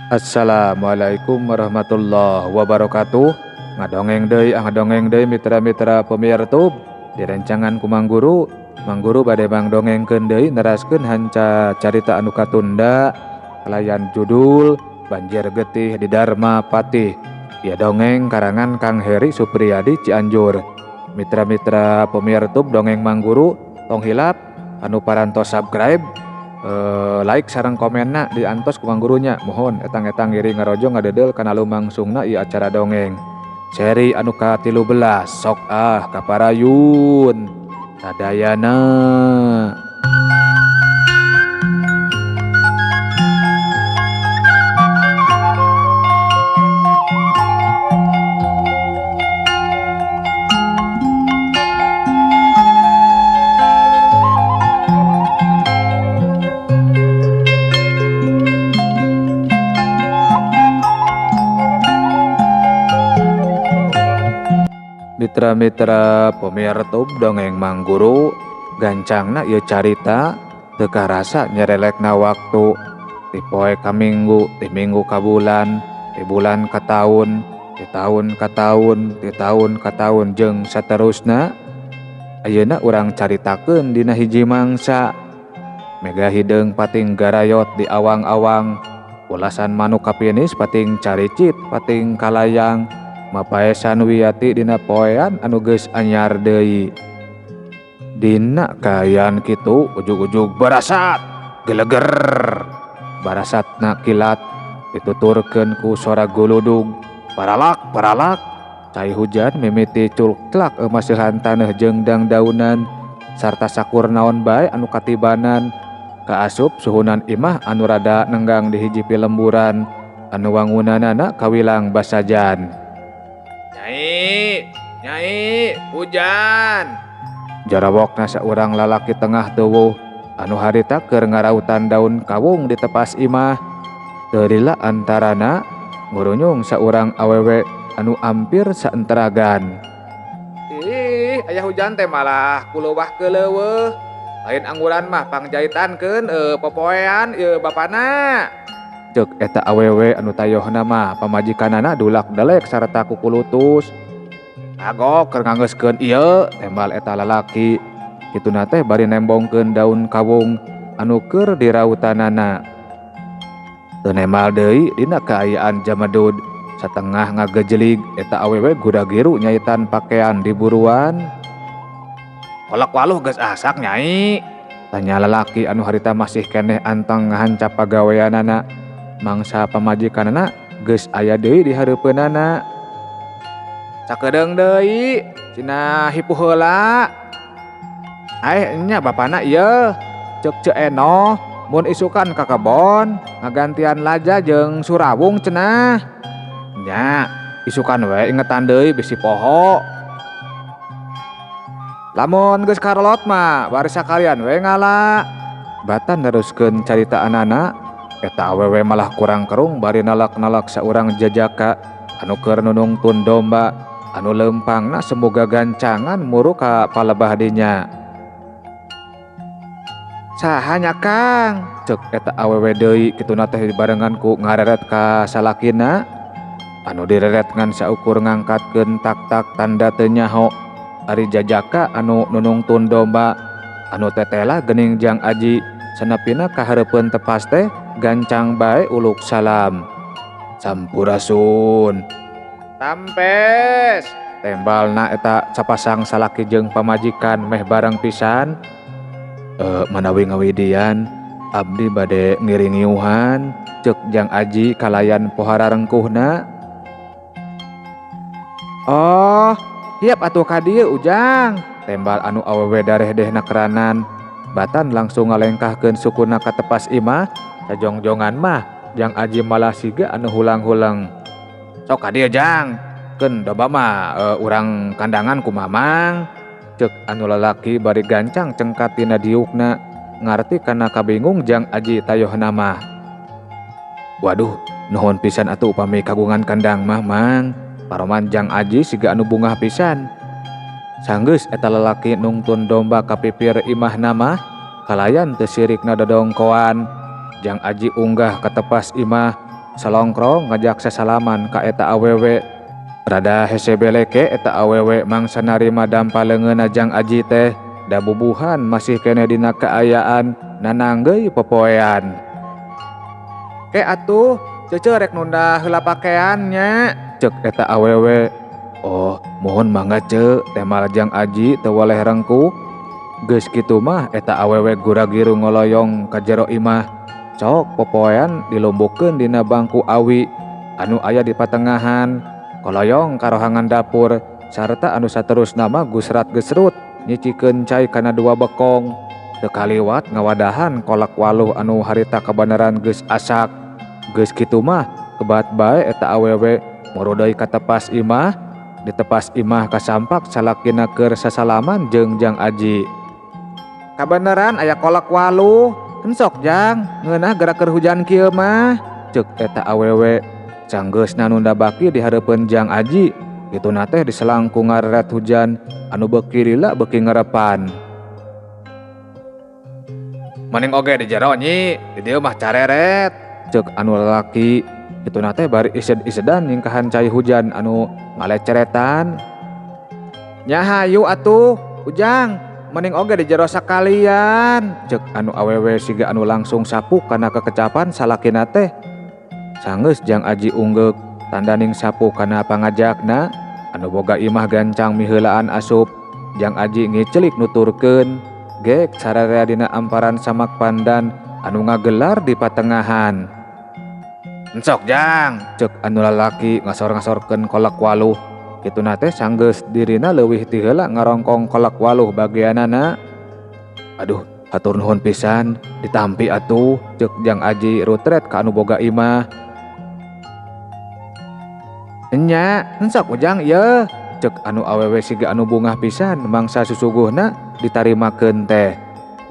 Assalamualaikum warahmatullahi wabarakatuh. Ngadongeng deui, ah, ngadongeng deui mitra-mitra pemirtub di rencangan ku Mang Guru. Mang Guru bade mangdongengkeun deui neraskeun hanca carita anu katunda kalayan judul Banjir Getih di Dharma Patih. Ieu dongeng karangan Kang Heri Supriyadi Cianjur. Mitra-mitra pemirtub dongeng Mang Guru tong hilap anu parantos subscribe, like sareng komenna diantos ku Mang Gurunya. Mohon etang-etang ngiring ngarojo ngadedeul kana lumangsungna ieu acara dongeng seri anu ka-13. Sok ah kaparayun sadayana. Mitra-mitra pemirtub dongeng Mang Guru, gancangna ieu carita teu karasa nyerelekna waktu ti poe ka minggu, ti minggu ka bulan, ti bulan ka taun, ti taun ka taun, ti taun ka taun jeung saterusna. Ayeuna urang caritakeun dina hiji mangsa. Mega hideung pating garayot di awang-awang, ulasan manuk kapinis pating caricit pating kalayang. Mapaesan Wiyati dina poean anu geus anyar deui. Dina kaayaan kitu ujug-ujug barasat geleger. Barasatna kilat dituturkeun ku sora guludug. Paralak paralak cai hujan mimiti culklak emaseuhan taneuh jeung dangdaunan sarta sakur naon bae anu katibanan. Kaasup suhunan imah anu rada nenggang di hiji pilemburan anu wangunanana kawilang basajan. Nyai, nyai, hujan. Jarawokna saurang lalaki tengah tuwuh anu harita keur ngarautan daun kawung di tepas imah. Teu lila antarana ngurunyung saurang awewe anu ampir saenteragan. Ih, aya hujan teh malah kuleuwah keuleuweuh. Lain angguran mah pangjaitankeun popoean ieu bapana. Ceuk eta awewe anu tayohna mah pamajikanana dulak delek sarta kukulutus. Kagok keur nganggeuskeun ieu tembal eta lalaki. Kituna teh bari nembongkeun daun kawung anu keur dirautanana. Teu nembal deui dina kaayaan jamedud. Satengah ngagejelig eta awewe guda-giru nyaitan pakean di buruan. Kolak waluh geus asak nyai, tanya lalaki anu harita masih keneh anteng ngahancap pagaweanana. Mangsa pamajikanana geus aya deui di hareupeunana. Sakedeung deui cenah hipuh heula. Aeh nya bapana ieu, ceuk Ceu Enoh mun isukan ka kebon ngagantian laja jeung surawung cenah. Nya isukan we ingetan deui bisi poho. Lamun geus karolot mah bari sakalian we ngala. Batan neruskeun caritaanana. Eta awewe malah kurang kerung bari nalak-nalak saurang jajaka anu keur nunungtun domba anu leumpangna semoga gancangan muru ka palebah dinya. Saha nya Kang? Ceuk eta awewe deui kituna teh dibarengan ku ngareret ka salakina anu direret ngan saukur ngangkatkeun tak-tak tanda teu nyaho. Ari jajaka anu nunungtun domba anu tetela geuning Jang Aji sanepina ka hareupeun tepas teh gancang bae uluk salam. Sampurasun. Tampes. Tembalna eta sapasang salaki jeung pamajikan meh bareng pisan. Manawi ngawidian abdi bade ngiring-ngiuhan ceuk Jang Aji kalayan pohara rengkuhna. Oh, hiap atuh ka dieu Ujang. Tembal anu awewe darehdehna keranan. Batan langsung ngalengkahkeun sukuna ka tepas imah. Sajongjongan mah Jang Aji malah siga anu hulang-hulang. Sok ka dieu Jang, keun domba mah urang kandangan ku Mamang. Ceuk anu lalaki bari gancang cengkat tina diukna. Ngarti kana kabingung Jang Aji tayohna mah. Waduh, nuhun pisan atuh upami kagungan kandang mah Mang. Paroman Jang Aji siga anu bungah pisan. Sanggeus eta lalaki nungtun domba ka pipir imahna mah kalayan teu sirikna dodongkoan. Jang Aji unggah ka tepas imah Salongkrong ngajak sasalaman ka eta awewe. Rada hese beleke eta awewe mangsa narima dampa leungeunna Jang Aji teh da bubuhan masih keneh dina kaayaan nananggeui popoean. Ke atuh, cece rek nunda heula pakean nya, cek eta awewe. Oh, mohon mangga ce, temal Jang Aji teu waleh rengkuh. Geus kitu mah eta awewe gura-giru ngoloyong ka jero imah. Cok popoean dilumbukeun dina bangku awi anu aya di patengahan, koloyong ka rohangan dapur sarta anu saterusna mah gusrat gesrut nyicikeun cai kana dua bekong. Teu kaliwat ngawadahan kolak waluh anu harita kabeneran geus asak. Geus kitu mah kebat bae eta awewe muru deui ka tepas imah, di tepas imah kasampak salakina keur sasalaman jeung Jang Aji. Kabeneran aya kolak waluh. Ensok Jang, ngeunah geura keur hujan kieu mah, ceuk eta awewe. Sanggeusna nunda baki di hareupeun Jang Aji, kituna teh diselang ku ngareret hujan anu beuki lila beuki ngerepan. Mending oge di jero nyi, di dieu mah careret, ceuk anu lalaki. Kituna teh bari ised-isedan nyingkahan cai hujan anu ngaleceretan. Nya hayu atuh, Ujang. Mending oge di jero sakalian, ceuk anu awewe siga anu langsung sapuk kana kekecapan salakina teh. Sanggeus Jang Aji unggeuk tandaning sapu kana pangajakna, anu boga imah gancang miheulaan asup. Jang Aji ngicelik nuturkeun, gek sararea dina amparan samak pandan anu ngagelar di patengahan. Ensok Jang, ceuk anu lalaki ngasor-ngasorkeun kolak waluh. Kituna teh sanggeus dirina leuwih ti heula ngarongkong kolak waluh bagianana. Aduh, hatur nuhun pisan, ditampi atuh, ceuk Jang Aji rutret ka anu boga imah. Enya, ensok Ujang ieu, ceuk anu awewe siga anu bungah pisan mangsa susuguhna ditarimakeun teh.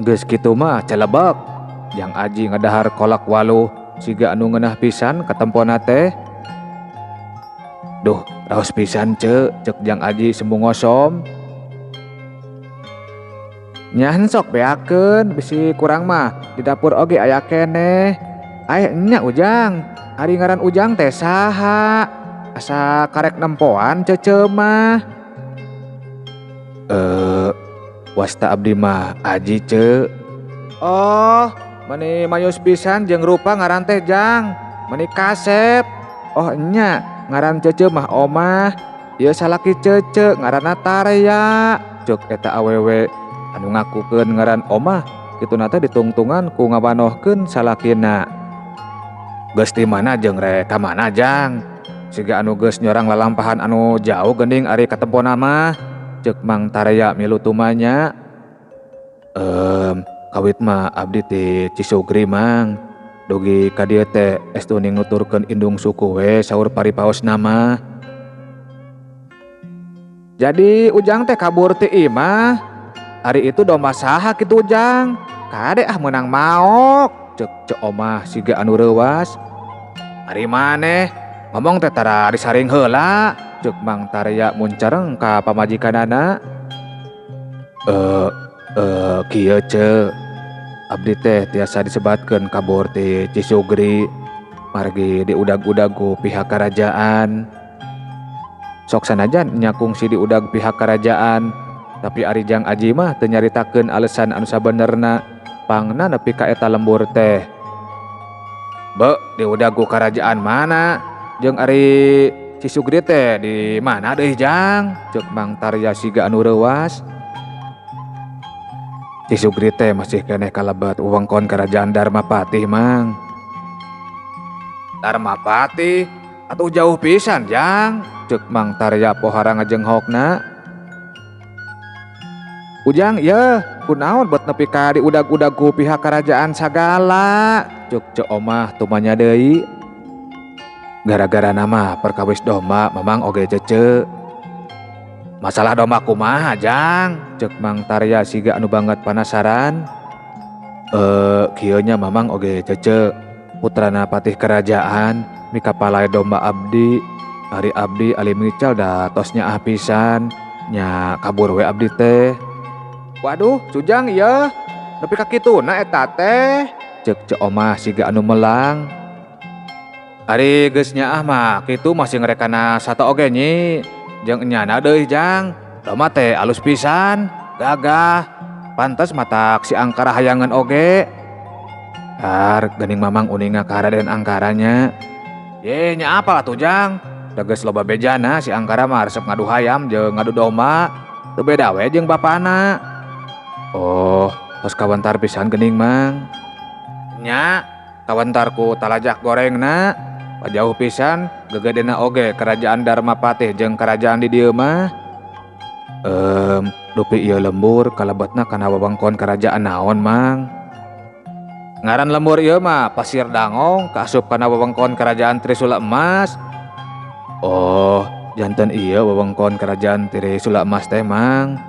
Geus kitu mah celebek. Jang Aji ngadahar kolak waluh siga anu ngeunah pisan katempona teh. Duh, raos pisan ce, ceuk Jang Aji sembung ngosom. Nya sok beakeun, bisi kurang mah di dapur oge aya keneh. Aeh nya Ujang, ari ngaran Ujang teh saha? Asa karek nempoan cece mah. Wasta abdi mah Aji ce. Oh, meni mayus pisan jeung rupa ngaran teh Jang, meni kasep. Oh nya, ngaran cece mah Omah, ieu salaki cece ngaranna Tarya, ceuk eta awewe anu ngakukeun ngaran Omah kituna teh ditungtungan ku ngawanohkeun salakina. Geus ti mana jeung rek ka mana Jang? Siga anu geus nyorang lalampahan anu jauh geuning ari katempona mah, ceuk Mang Tarya milu tumanya. Kawit mah abdi ti Cisugri Mang. Dugi ka dieu teh estu nuturkeun indung suku we saur paripaosna mah. Jadi Ujang teh kabur ti imah. Ari itu domba saha kitu Ujang? Kade ah meunang maok, ceuk Ceu Omah siga anu reuwas. Ari maneh ngomong teh tara disaring heula, ceuk Mang Tarya muncareng ka pamajikanana. Kieu ce. Abdi teh tiasa disebatkeun kabur ti Cisugri margi diudag-udag ku pihak karajaan. Sok sanajan nya kungsi diudag pihak karajaan, tapi ari Jang Aji mah teu nyaritakeun alesan anu sabenerna pangna nepi ka eta lembur teh. Be, diudag ku karajaan mana? Jeung ari Cisugri teh di mana deui Jang? Ceuk Mang Tarya siga anu reuwas. Cisugri teh masih keneh kalebet wewengkon kerajaan Darmapati Mang. Darmapati? Atuh jauh pisan Jang, ceuk Mang Tarya pohara ngajenghokna. Ujang ieu kunaon bet nepi ka diudag-udag ku pihak kerajaan sagala, ceuk Ceu Omah tumanya deui. Gara-gara nama perkawis domba Mamang oge cece. Masalah domba kumaha Jang, ceuk Mang Tarya siga anu banget panasaran. Kieu nya Mamang oge cece, putrana patih kerajaan mikapalai domba abdi. Ari abdi ali mical da tos nyaah pisan, nya kabur we abdi teh. Waduh, Cujang ieu nepi ka kituna eta teh, ceuk Ceu Omah siga anu melang. Ari geus nyaah mah kitu masih ngerekana sato oge nyi. Jeung enyana deui jang, domba teh alus pisan, gagah. Pantes matak si Angkara hayangeun oge. Har geuning Mamang uninga ka Raden Angkara nya. Ye nya apal atuh jang, da geus loba bejana si Angkara mah resep ngadu hayam jeung ngadu domba. Teu beda we jeung bapana. Oh, tos kawentar pisan geuning Mang. Nya, kawentar ku talajak gorengna. Jauh pisan gegedena oge kerajaan Dharmapatih jeung kerajaan di dieu mah. Dupi ieu lembur kalebetna kana wewengkon kerajaan naon Mang? Ngaran lembur ieu mah Pasir Dangong kaasup kana wewengkon kerajaan Trisula Emas. Oh, janten ieu wewengkon kerajaan Trisula Emas teh Mang.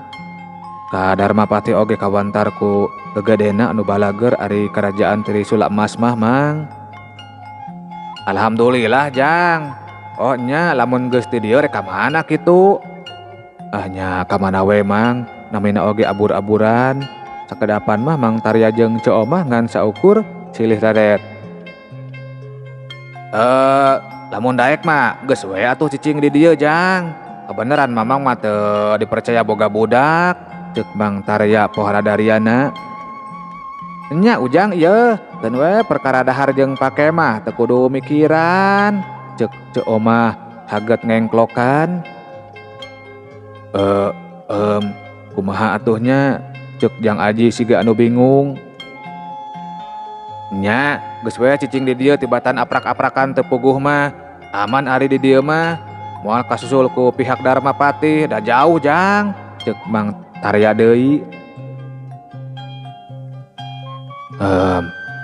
Ka Dharmapatih oge kawantar ku gegedena anu balager ari kerajaan Trisula Emas mah Mang. Alhamdulillah jang. Oh nya lamun geus ti dieu rek ka mana kitu? Ah nya ka mana we Mang, namina oge abur-aburan. Sakedapan mah Mang Tarya jeung Ceu Omah ngan saukur silih reret. Lamun daek mah geus we atuh cicing di dieu jang. Kabeneran Mamang mah teu dipercaya boga budak, ceuk Mang Tarya pohara dariana. Nya ujang ieu, keun we perkara dahar jeung pake mah teu kudu mikiran, ceuk Ceu Omah haget ngengklokan. Kumaha atuh nya, ceuk Jang Aji siga anu bingung. Nya, geus we cicing di dieu tibatan aprak-aprakan teu puguh mah. Aman ari di dieu mah, moal kasusul ku pihak Dharmapatih, da jauh jang, ceuk Mang Tarya deui.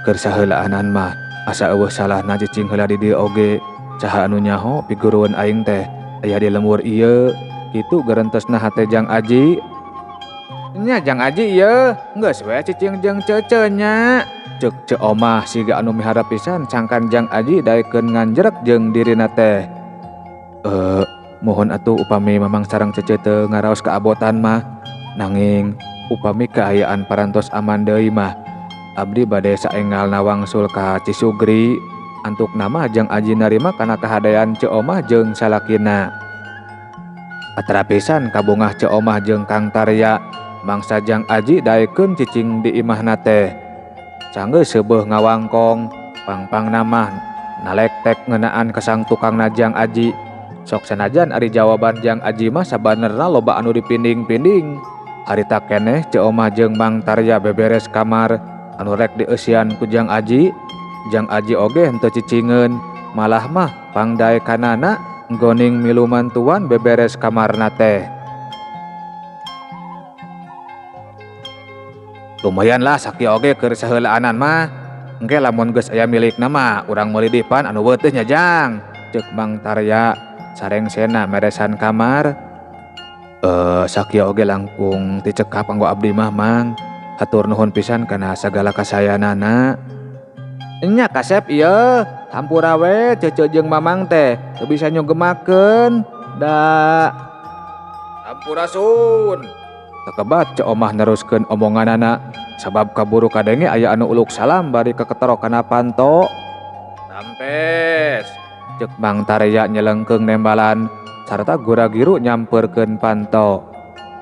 Keur saheulaanan mah asa eueuh salahna cicing heula di dieu oge. Saha anu nyaho pigurueun aing teh aya di lembur ieu, kitu gerentesna hate Jang Aji. Nya Jang Aji ieu, geus we cicing jeung ceuceu nya. Ceuk Ceu Omah siga anu miharep pisan sangkan Jang Aji daekeun nganjrek jeung dirina teh. Mohon atuh upami Mamang sareng ceuceu teu ngaraos kaabotan mah, nanging upami kaayaan parantos aman deui mah abdi bade saenggalna wangsul ka Cisugri. Antuk nama Jang Aji narima kana kahadean Ceu Omah jeung salakina. Atra pisan kabungah Ceu Omah jeung Kang Tarya, mangsa Jang Aji daekeun cicing di imahna teh. Sanggeus seubeuh ngawangkong, pangpangna mah nalektek ngeunaan kasang tukangna Jang Aji. Sok sanajan ari jawaban Jang Aji mah sabanerna loba anu dipinding-pinding. Harita keneh Ceu Omah jeung Mang Tarya beberes kamar anu rek dieusian ku Jang Aji. Jang Aji oge henteu cicingeun, malah mah pangdaekanana nggoning milu mantuan beberes kamarna teh. Lumayan lah sakieu oge keur saheulaanan mah. Engke lamun geus aya milikna mah urang meuli dipan anu weuteuh nya Jang, ceuk Mang Tarya sarengsena meresan kamar. Sakieu oge langkung ticekap kanggo abdi mah Mang. Hatur nuhun pisan kana sagala kasayanana. Nya kasep ieu, hampura we ceuceu jeung Mamang teh teu bisa nyugemakeun da. Sampurasun. Kakebat Ceu Omah neruskeun omonganana sabab kaburu kadenge aya anu uluk salam bari keketero kana panto. Rampes, ceuk Mang Tarya nyelengkeung nembalan sarta gura-giru nyampeurkeun panto.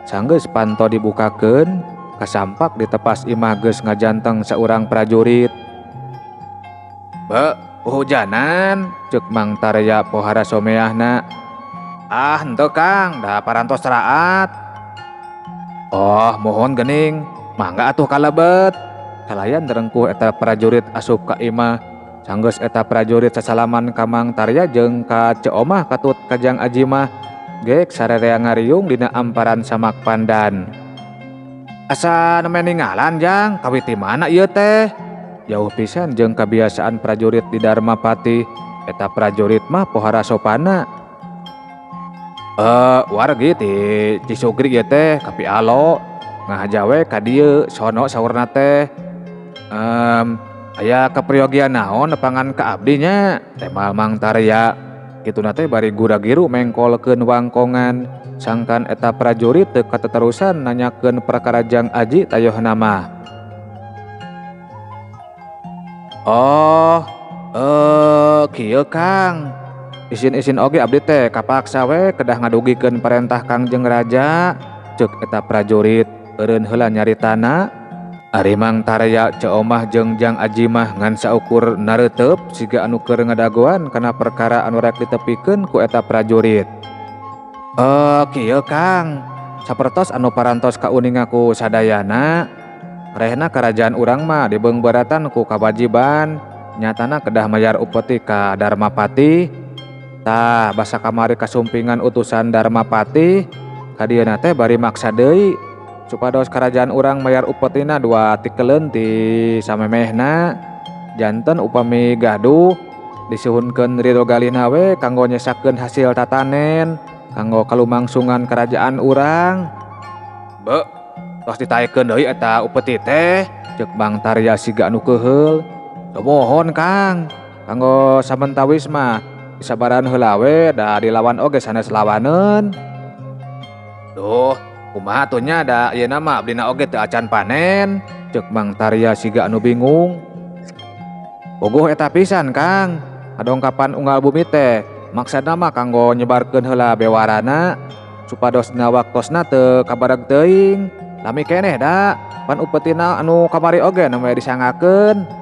Sanggeus panto dibukakeun, kasampak di tepas imah geus ngajanteng saurang prajurit. Be, hujanan, ceuk Mang Tarya pohara someahna. Ah, henteu Kang, da parantos raat. Oh, mohon gening, mangga atuh kalebet. Kalayan rengkuh eta prajurit asup ka imah. Sanggeus eta prajurit sasalaman ka Mang Tarya jeung ka Ceu Omah katut ka Jang Aji mah. Gek sarerea ngariung dina amparan samak pandan. Asa nembe ninggalan Jang, kawit ti mana ieu teh? Jauh pisan jeung kabiasaan prajurit di Dharmapati. Eta prajurit mah pohara sopana. Wargi ti Cisugri ieu teh kapi alo. Ngahaja we ka dieu sono saurna teh. Aya kapriogian naon nepangan ka abdi nya? Temal Mang Tarya. Kituna teh bari gura-giru mengkolkeun wangkongan. Sangkan eta prajurit teu kateterusan nanyakeun perkara Jang Aji tayohna mah. Oh, Kieu Kang. Isin-isin oge abdi teh kapaksa we kedah ngadugikeun parentah Kangjeng Raja. Ceuk eta prajurit eureun heula nyaritana. Ari Mang Tarya Ceu Omah jeung Jang Aji mah ngan saukur nareuteup siga anu keur ngadagoan kana perkara anu rek ditepikeun ku eta prajurit. Kieu Kang, sapertos anu parantos kauninga ku sadayana, rehna karajaan urang mah dibeungbeuratan ku kawajiban, nyatana kedah mayar upeti ka Darmapati. Tah basa kamari kasumpingan utusan Darmapati, ka dieuna teh bari maksa deui supados karajaan urang mayar upetina dua tikeleun ti samemehna. Janten upami gaduh disuhunkeun ridho galihna we kanggo nyesakeun hasil tatanen kanggo kalumangsungan kerajaan urang. Be, tos ditaekeun deui eta upeti teh, ceuk Mang Tarya siga anu keuheul. Mohon Kang, kanggo samentawis mah disabaran heula we da dilawan oge sanes lawaneun. Duh, kumaha atuh nya da ayeuna mah abdina oge teu acan panen, ceuk Mang Tarya siga anu bingung. Puguh eta pisan Kang, kadongkapan unggal bumi teh maksudna mah kanggo nyebarkeun heula bewarana supados dina waktosna teu kabareg teuing. Lami keneh da pan upetina anu kamari oge nu disangakeun.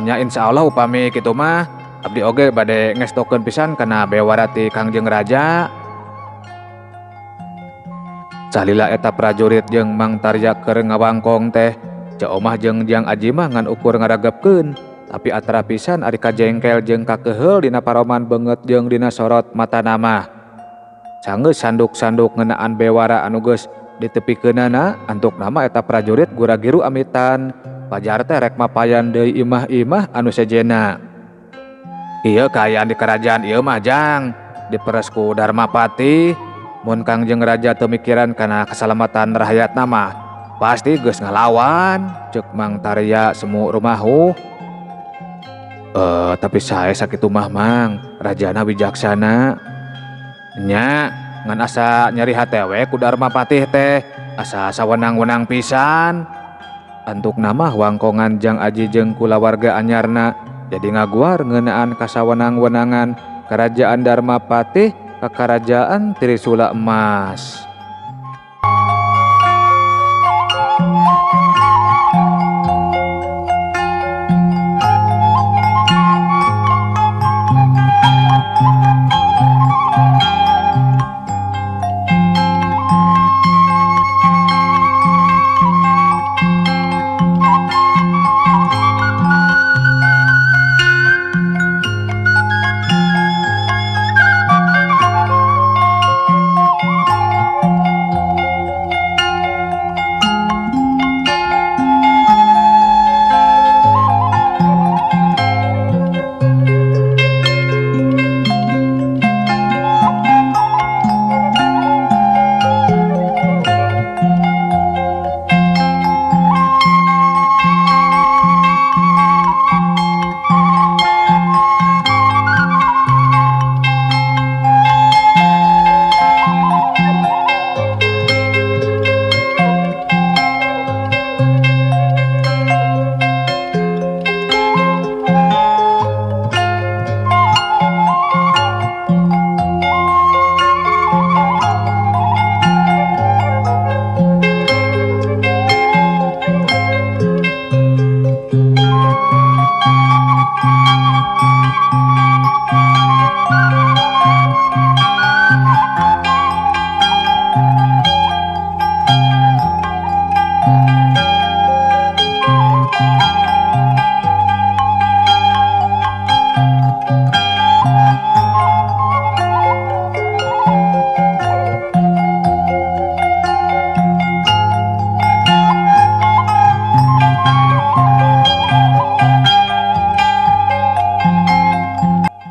Nya insyaallah upami kitu mah abdi oge bade ngestokeun pisan kana bewara ti Kangjeng Raja. Salila eta prajurit jeung Mang Tarya keur ngawangkong teh, Ceu Omah jeung Jang Aji mah ngan ukur ngaregepkeun, tapi atara pisan ari kajengkel jeung kakeheul dina paroman beungeut jeung dina sorot matana mah. Sanggeus sanduk-sanduk ngeunaan bewara anu geus ditepikeunana, antukna mah eta prajurit gura-giru amitan. Pajar teh rek mapayan deui imah-imah anu sejenna. Ieu kaayaan di kerajaan ieu mah Jang, diperes ku Darmapati. Mun Kangjeng Raja teu mikiran kana keselamatan rahayatna mah pasti geus ngalawan, ceuk Mang Tarya semu rumahu. Tapi sae sakitu mah Mang, rajana wijaksana. Nya ngan asa nyeri hate we ku Darmapatih teh, asa sawenang-wenang pisan. Antukna mah wangkongan Jang Aji jeung kulawarga anyarna jadi ngaguar ngeunaan kasawenang-wenangan kerajaan Darmapatih ka kerajaan Trisula Emas.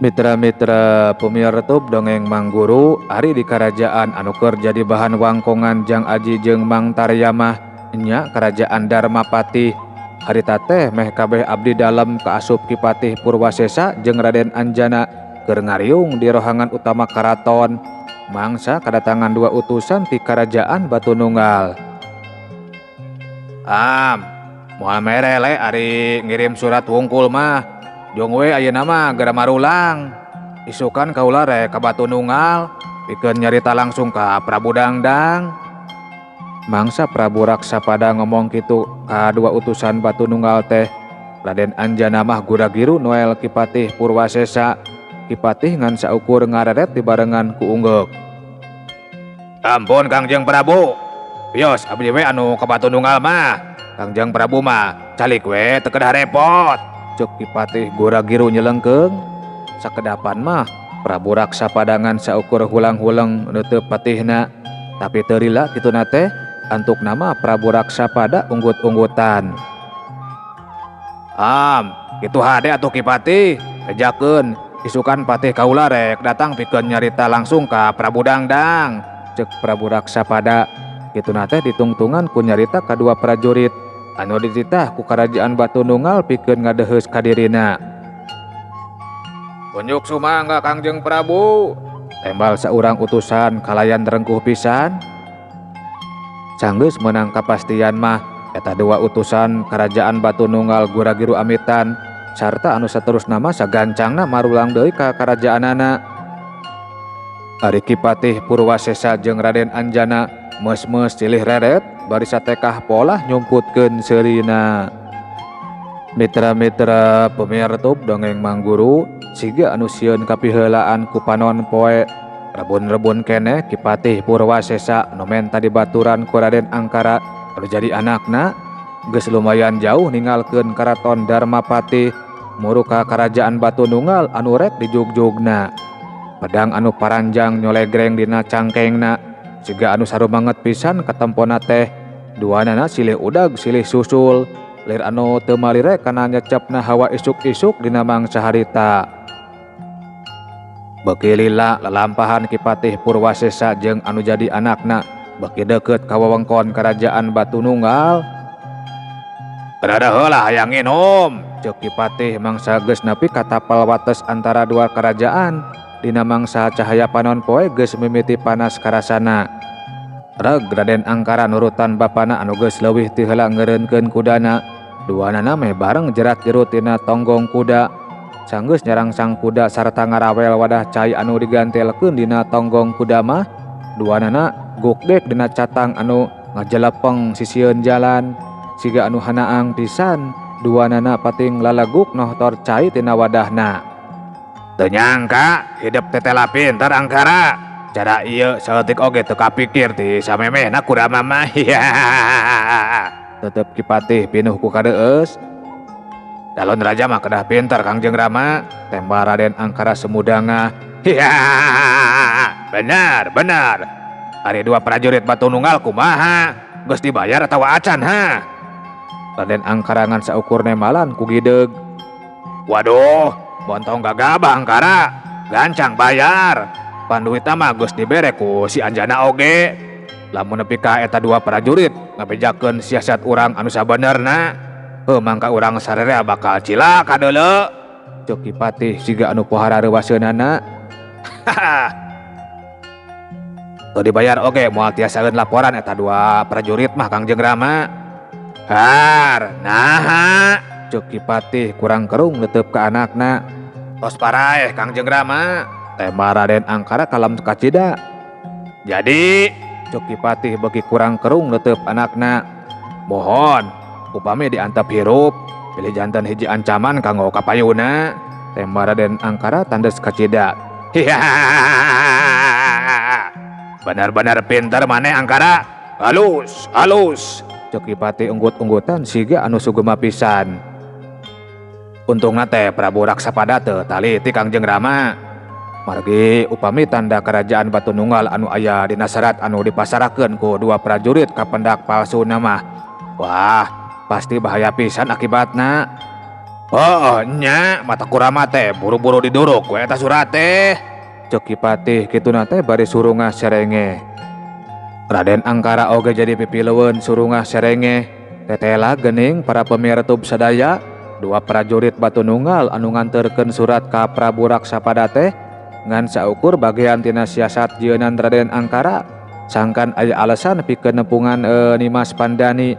Mitra-mitra pemirtub dongeng Mang Guru, ari di kerajaan anu keur jadi bahan wangkongan Jang Aji jeung Mang Tarya mah nya kerajaan Darmapati. Harita teh meh kabeh abdi dalem kaasup Ki Patih Purwasesa jeung Raden Anjana keur ngariung di rohangan utama karaton. Mangsa kadatangan dua utusan ti kerajaan Batu Nunggal. Am, moal merele ari ngirim surat wungkul mah. Jung we ayeuna mah geura marulang. Isukan kaula rek ka Batu Nunggal pikeun nyarita langsung ka Prabu Dangdang. Mangsa Prabu Raksapada ngomong kitu ka dua utusan Batu Nunggal teh, Raden Anjana mah gura-giru noel Ki Patih Purwasesa. Ki Patih ngan saukur ngareret dibarengan ku unggeuk. Ampun Kangjeng Prabu, wios abdi we anu ka Batu Nunggal mah. Kangjeng Prabu mah calik we teu kedah repot. Ceuk Ki Patih gura-giru nyelengkeung. Sakedapan mah Prabu Raksapada ngan saukur hulang-huleng neuteup patihna. Tapi teu lila kituna teh, antukna mah Prabu Raksapada unggut-unggutan. Am, kitu hade atuh Ki Patih, bejakeun isukan patih kaula rek datang pikeun nyarita langsung ka Prabu Dangdang. Ceuk Prabu Raksapada, kituna teh ditungtungan ku nyarita kadua prajurit anu dititah ku karajaan Batu Nunggal pikeun ngadeheus ka dirina. Unjuk sumangga Kangjeng Prabu, tembal saurang utusan kalayan rengkuh pisan. Sanggeus meunang kapastian mah eta dua utusan karajaan Batu Nunggal gura-giru amitan sarta anu saterusna mah sagancangna marulang deui ka karajaanana. Ari Ki Patih Purwasesa jeung Raden Anjana meus-meus silih reret bari satekah polah nyumputkeun seurina. Mitra-mitra pemirtub dongeng Mangguru siga anu sieun kapiheulaan ku panon poe. Rebun-rebun keneh Ki Patih Purwasesa nu menta dibaturan ku Raden Angkara anu jadi anakna geus lumayan jauh ninggalkeun karaton Darmapati muru ka karajaan Batu Nunggal anu rek dijugjugna. Pedang anu paranjang nyolegreng dina cangkengna siga anu sarumanget pisan katempona teh. Duanana silih udag silih susul lir anu teu malire kana nyecepna hawa isuk-isuk dina mangsa harita. Beuki lila lalampahan Ki Patih Purwasesa jeung anu jadi anakna beuki deukeut ka wewengkon karajaan Batu Nunggal. Rada heula hayang nginum, ceuk Ki Patih mangsa geus nepi ka tapal wates antara dua kerajaan. Dina mangsa cahaya panon poe geus mimiti panas karasana. Reg Raden Angkara nurutan bapana anu geus leuwih ti heula ngeureunkeun kudana. Duanana meh bareng jerat-jerut tina tonggong kuda. Sanggeus nyarangsang kuda sarta ngarawel wadah cai anu digantelkeun dina tonggong kuda mah, duanana gukgek dina catang anu ngajelepeng sisieun jalan. Siga anu hanaang pisan, duanana pating lalaguk nohtor cai tina wadahna. Teu nyangka hidep tetela pintar Angkara. Cara ieu saeutik oge teu kapikir ti samemehna kurama mah. Tetep Ki Patih pinuh ku kadeueus. Calon raja mah kedah pintar Kangjeng Rama, tembal Raden Angkara semudangah. Benar, benar. Ari dua prajurit Batu Nunggal kumaha? Geus dibayar atawa acan ha? Raden Angkara ngan saukur nemalan ku gideug. Waduh, bontong gagabah Angkara. Gancang bayar. Panduitna mah geus dibere ku si Anjana oge. Lamun nepi ka eta dua prajurit ngabejakeun siasat urang anu sabenerna, heuh mangka urang sarerea bakal cilaka deuleu. Ceuk Ki Patih siga anu pohara reuwaseunana. Teu dibayar oge moal tiasaeun laporan eta dua prajurit mah Kangjeng Rama. Har, naha? Ceuk Ki Patih kurang kerung neuteup ka anakna. Tos paraeh Kangjeng Rama, tema Raden Angkara kalem kacida. Jadi, ceuk Ki Patih beuki kurang kerung neuteup anakna. Mohon, upami diantep hirup, pilih jantan hiji ancaman kanggo kapayuna. Tema Raden Angkara tandes kacida. Benar-benar pintar maneh Angkara. Halus, halus. Ceuk Ki Patih unggut-unggutan siga anu sugema pisan. Untungna teh Prabu Raksapada teu taliti Kangjeng Rama. Margi upami tanda kerajaan Batu Nunggal anu aya dina serat anu dipasarakeun ku dua prajurit kapendak palsuna mah. Wah, pasti bahaya pisan akibatna. Oh, nya mata kurama teh buru-buru diduruk we eta surat teh. Ceuk Ki Patih kituna teh bari surungah serenge. Raden Angkara oge jadi pipileun surungah serenge. Tetela geuning para pemirtub sadaya, dua prajurit Batu Nunggal anu nganterkeun surat ka Prabu Raksapada teh ngan saukur bagian tina siasat jieunan Raden Angkara sangkan aya alasan pikeun nepungan Nimas Pandani.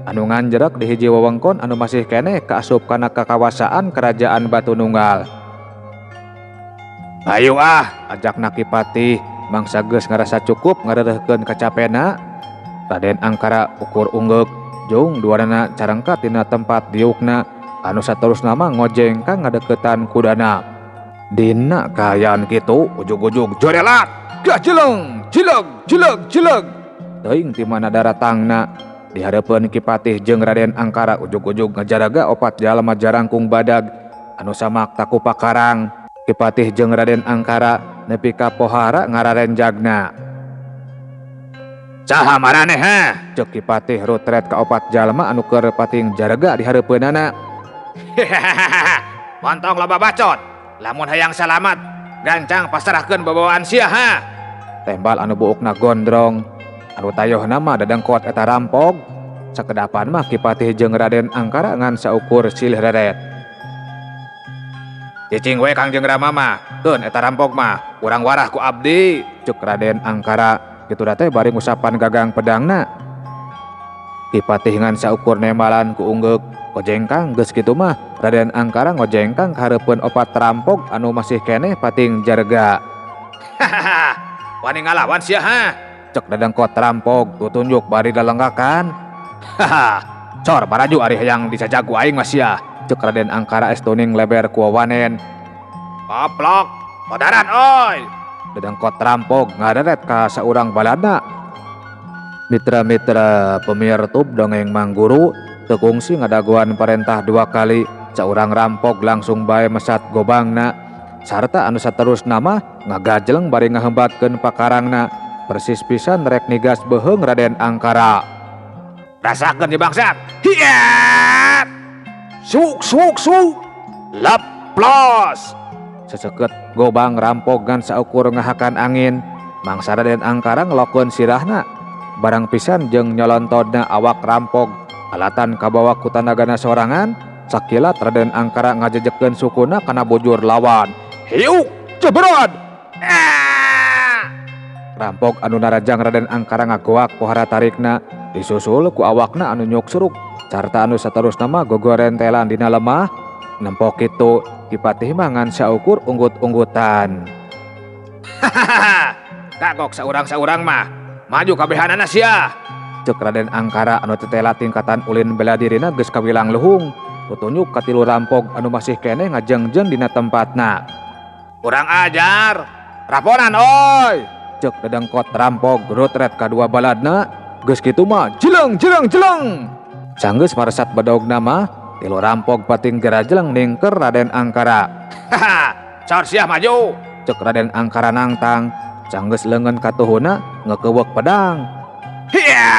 anu nganjrek di hiji wewengkon anu masih keneh kaasup kana kakawasaan Kerajaan Batu Nunggal. Hayu ah, ajakna Ki Patih mangsa geus ngarasa cukup ngareureurkeun kacapena. Raden Angkara ukur unggeuk jeung duanana carengkat dina tempat diukna anu saterusna mah ngojengkang ngadeukeutan kudana. Dina kaayaan kitu ujug-ujug jorelat gajeleng jileg jileg jileg teuing ti mana daratangna. Di hareupeun Ki Patih jeung Raden Angkara ujug-ujug ngajaraga opat jalma jarangkung badag anu samak taku pakarang. Ki Patih jeung Raden Angkara nepi ka pohara ngararenjagna. Saha maraneh ha? Ceuk Ki Patih rutret ka opat jalma anu keur pating jaraga di hareupeunana. Montong loba bacot, lamun hayang salamat gancang pasrahkeun babawaan sia ha. Tembal anu buukna gondrong, anu tayohna mah dadengkot eta rampog. Sakedapan mah Ki Patih jeung Raden Angkara ngan saukur silih reret. Cicing we Kangjeng Rama mah, keun eta rampog mah urang warah ku abdi, ceuk Raden Angkara. Kitu teh bari ngusapan gagang pedangna. Ki Patih ngan saukur nembalan ku unggeuk ngojengkang geus kitu mah Raden Angkara ngojengkang ka hareupeun opat rampog anu masih keneh pating jarga. Hahaha, wani ngalawan sia ha? Cek dadengkot rampog tutunjuk bari lalenggakan. Haha, cor baraju ari hayang disajag ku aing mah sia, cek Raden Angkara estuning leber ku wawanen. Koplok, kodaran oi. Dedengkot rampog ngareret ka saurang balada. Mitra-mitra pemirtub dongeng Mangguru teu kungsi ngadagoan parentah dua kali, saurang rampog langsung bae mesat gobangna sarta anu saterusna mah ngagajleng bari ngahembatkeun pakarangna persis pisan rek nigas beuheung Raden Angkara. Rasakeun ieu bangsat. Hiat! Suk suk suk. Leplos. Seseket gobang rampog ngan saukur ngahakan angin, mangsa Raden Angkara ngelokeun sirahna. Barang pisan jeung nyolontodna awak rampog alatan kabawa ku tanagana sorangan, sakilat Raden Angkara ngajejekeun sukuna kana bujur lawan. Hiuk jebrod. Rampog anu narajang Raden Angkara ngagoak pohara tarikna, disusul ku awakna anu nyuksuruk sarta anu saterusna mah gogorentelan dina lemah. Nempok kitu Ki Patih mah ngan saukur unggut-unggutan. Hahaha, kagok saurang-saurang mah maju kabehanana sia, ceuk Raden Angkara anu tetela tingkatan ulin bela dirina geus kawilang luhung, tutunjuk ka tilu rampog anu masih keneh ngajengjeng dina tempatna. Kurang ajar, raponan oi, ceuk dedengkot rampog rutret ka dua baladna, geus kitu mah jeleng jeleng jeleng. Sanggeus maresat bedogna mah tilu rampog pating gerajeleng ningker Raden Angkara. Haha, cor sia maju, ceuk Raden Angkara nangtang. Sanggeus leungeun katuhuna ngekeuweuk pedang. Hiya!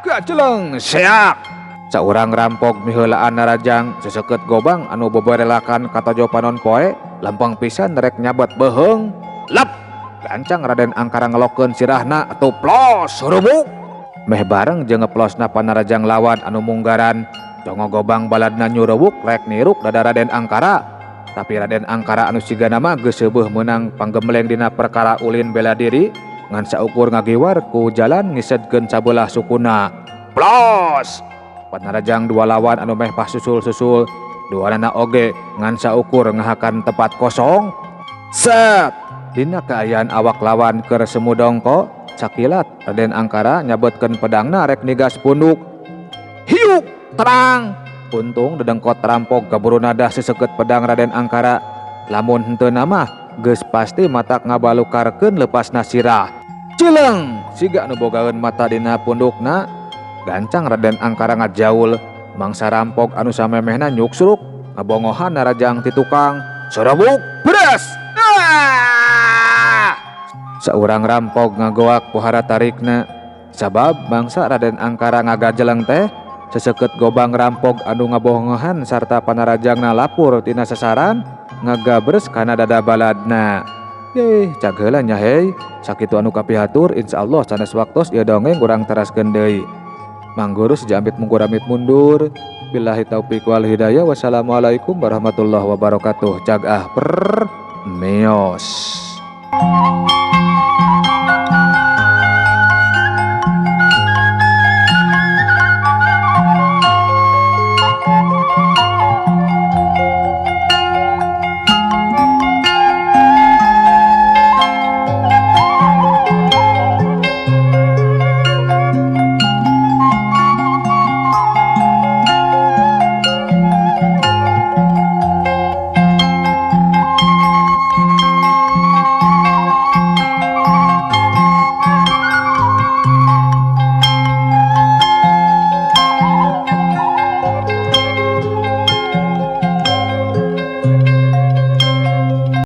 Gajeleng seak. Saurang rampog miheulaan narajang seseukeut gobang anu boborelakan katojo panon poe lempeng pisan rek nyabet beuheung. Lep! Gancang Raden Angkara ngelokeun sirahna atuh plos rubuk. Meh bareng jeung ngeplosna panarajang lawan anu munggaran. Congo gobang baladna nyurewuk rek niruk dada Raden Angkara. Tapi Raden Angkara anu sigana mah geus seubeuh meunang panggemleng dina perkara ulin bela diri ngan saukur ngagiwar ku jalan ngisedkeun sabelah sukuna. Plos! Panarajang dua lawan anu meh pasusul-susul, duanana oge ngan saukur ngahakan tempat kosong. Set! Dina kaayaan awak lawan keur semu dongko, sakilat Raden Angkara nyabetkeun pedangna rek nigas punduk. Hiuk! Terang! Untung dedengkot rampog kaburu nadah seseukeut pedang Raden Angkara. Lamun henteu mah geus pasti matak ngabalukarkeun lepasna sirah. Cileng! Siga nu bogaeun mata dina pundukna. Gancang Raden Angkara ngajaul. Mangsa rampog anu samemehna nyuksuruk ngabongohan narajang ti tukang. Sorobuk beres! Ah! Saurang rampog ngagoak pohara tarikna. Sabab mangsa Raden Angkara ngagajeleng teh seseukeut gobang rampog anu ngabohongohan sarta panarajangna lapur tina sasaran ngagabres kana dada baladna. Yeh, cag heula nya hei. Sakitu anu kapihatur, insyaallah sanes waktos ieu dongeng urang teraskeun deui. Mangguru sejambit mungguramit mundur. Billahi taufik wal hidayah. Wassalamualaikum warahmatullahi wabarakatuh. Cag ah per mios.